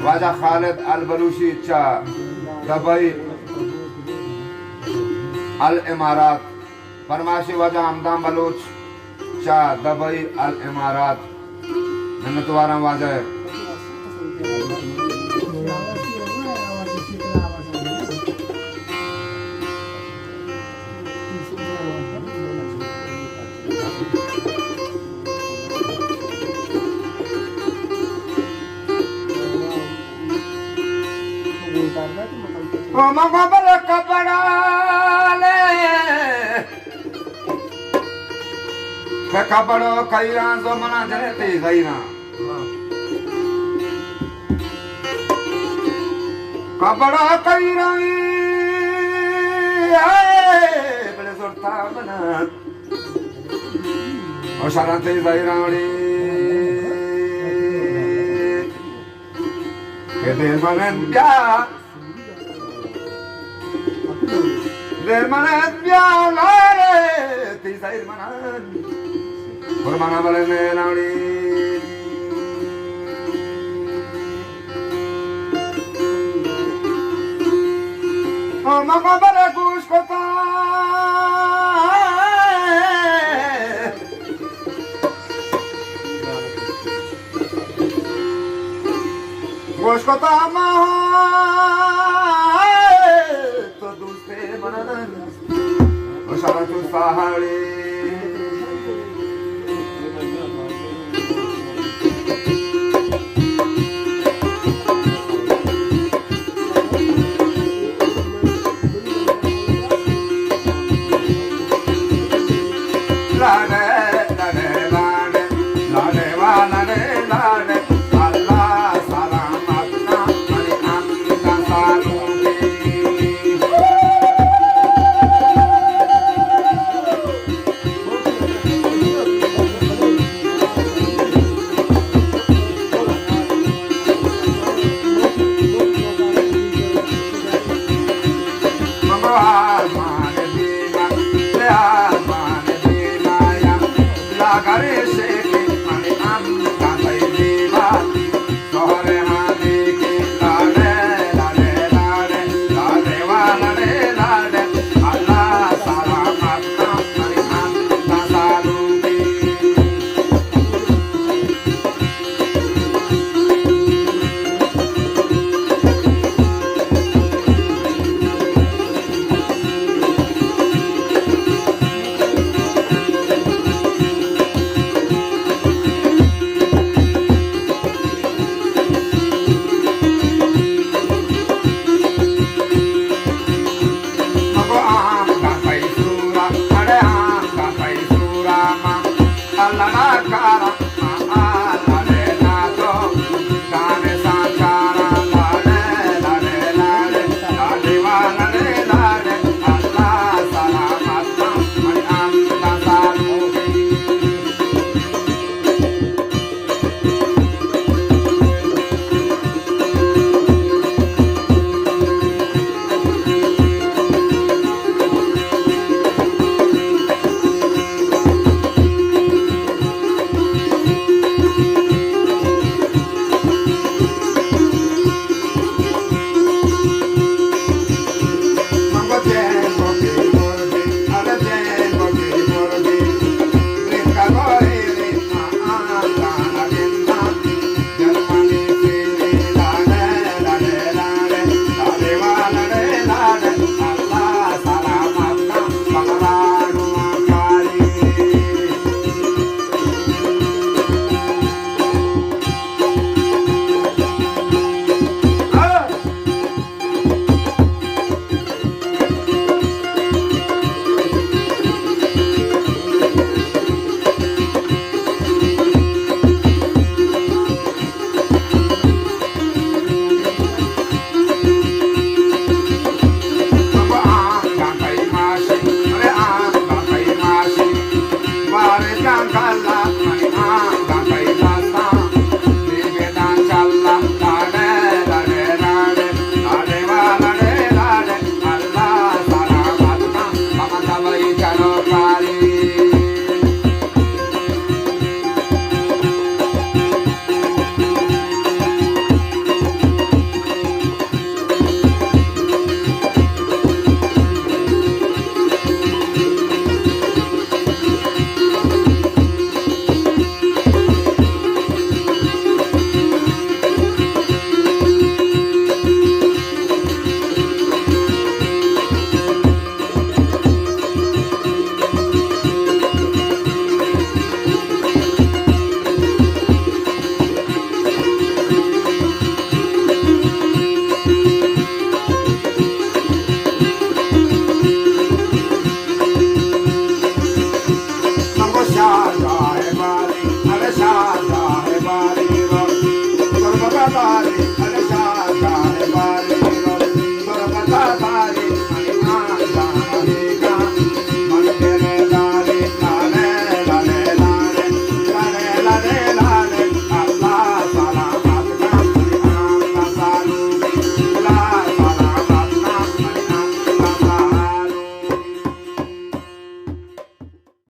واجہ خالد البلوچی چہ دبئی الامارات۔ فرمائش واجہ ہمدان بلوچ چہ دبئی الامارات۔ منتواراں واجہ۔ او مگو بر کپڑا لے، کہ کپڑو کئیراں زو منا جنے تئی زئیراں۔ کپڑا کئیراں، اے بڑے زرتا منا۔ او شرن تئی زہیراں وڑی کہ دیر منن بیا، دیر منن بیا، لارے تئی زہیر منن قربانا بلے میں ناڑی۔ او مگو بر گوش کتا، گوش کتا ما تو دوستے منن، او شرن چو ساہڑی۔